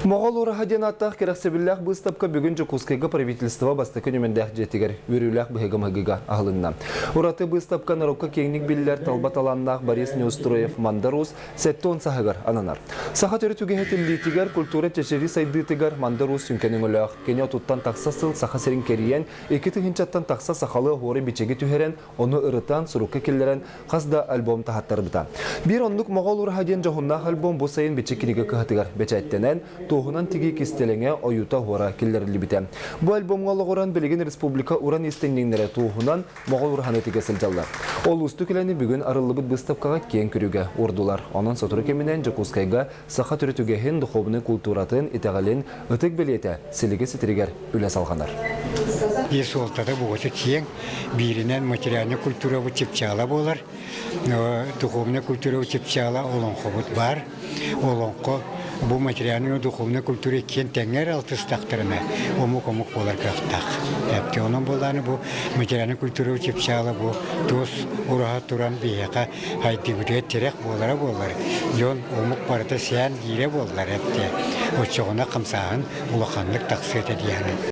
Моҕол ураһа диэн ааттаах кэрэхсэбиллээх быыстапка бүгүн Дьокуускайга правительство бастакы нүмердээх дьиэтигэр үөрүүлээх быһыыга-майгыга аһылынна. Ураты быыстапка норуокка киэҥник биллэр талба талааннаах Борис Неустроев Мандар Уус 70 саһыгар ананар. Саха төрүт үгэһэ тиллиитигэр, культура чэчири сайдыытыгар Мандар Уус сүҥкэн өҥөлөөх. Кини отуттан тахса сыл Саха сирин кэрийэн, 2 тыһыынчаттан тахса сахалыы оһуору-бичиги түһэрэн, ону ырытан, сурукка киллэрэн хас да альбом таһаттарбыта. Биир оннук Моҕол ураһа диэн дьоһуннаах альбом бу сайын Бичик кинигэ кыһатыгар бэчээттэнэн, туоһунан тигии кистэлэҥэ ойуута-оһуора киллэриллибитэ. Бу альбомҥа олоҕуран билигин республика уран иистэнньэҥнэрэ туоһунан Моҕол ураһаны тигэ сылдьаллар. Ол уустук үлэни бүгүн арыллыбыт быыстапкаҕа киэҥ көрүүгэ уурдулар. Онон сотору кэминэн Дьокуускайга саха төрүт үгэһин, духуобунай култууратын, итэҕэлин ытык бэлиэтэ силиги ситиригэр үлэ салҕанар. Биир суолтата бугута киэҥ, бииринэн материальнай культурабыт чыпчаала буолар. Духовнай культурабыт чыпчаала олоҥхобут баар. Олоҥхо бу материальнай духовнай культура иккиэн тэҥҥэ эрэ алтыстахтарына омук-омук буолар кыахтаах. Эпти онон буоллааны бу материальнай культура чыпчаала бу туос ураһа туран биһиэхэ хайдыбытыгар тирэх буолара буоллар, дьон омук барыта сээн диирэ буоллар эпти оччоҕуна хамсааһын улаханнык тахсыа этэ диэхинэ.